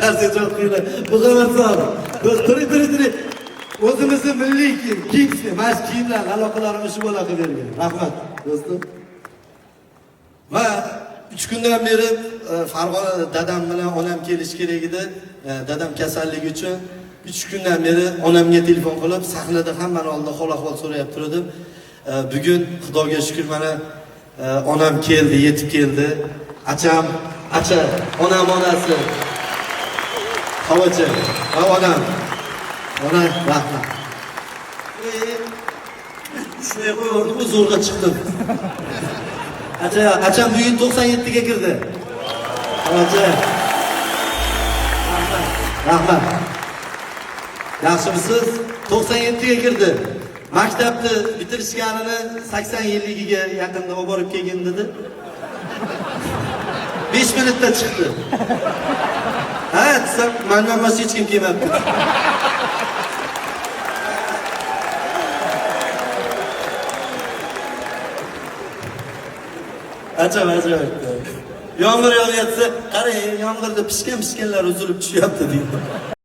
Qarsak javob qilinglar. Muhammad Sodiq. Turing, turing, turing. O'zimizni milliy kiyim, Kingston, mana shu kiyimlar aloqalarimni shu bola qilib bergan. Rahmat, do'stim. Va 3 kundan beri Farg'ona dadam bilan onam kelishi kerak edi. Dadam kasalligi uchun 3 kundan beri onamga telefon qilib, sahnada hammani oldida hol ahvol so'rayap turdim. Bugun Xudoga shukr mana onam keldi, yetib keldi. Acham, acha, onam onasi. Havocha va onam. Ona rahmat. Shunday qo'yib, zo'rg'a chiqdim. Acha, acham bugun 97 ga kirdi. Acha. Rahmat. Rahmat. Yaxshimisiz? 97 ga kirdi. Maktabni bitirishganini 80 yilligiga yaqinda olib borib kelgin dedi. 5 minutda chiqdi. Ha, desam, mendan boshqa hech kim kelmabdi. Acham ajoyib. Yomg'ir yog'yapsa, qarang, yomg'irda pishgan pishganlar uzilib tushyapti deydi.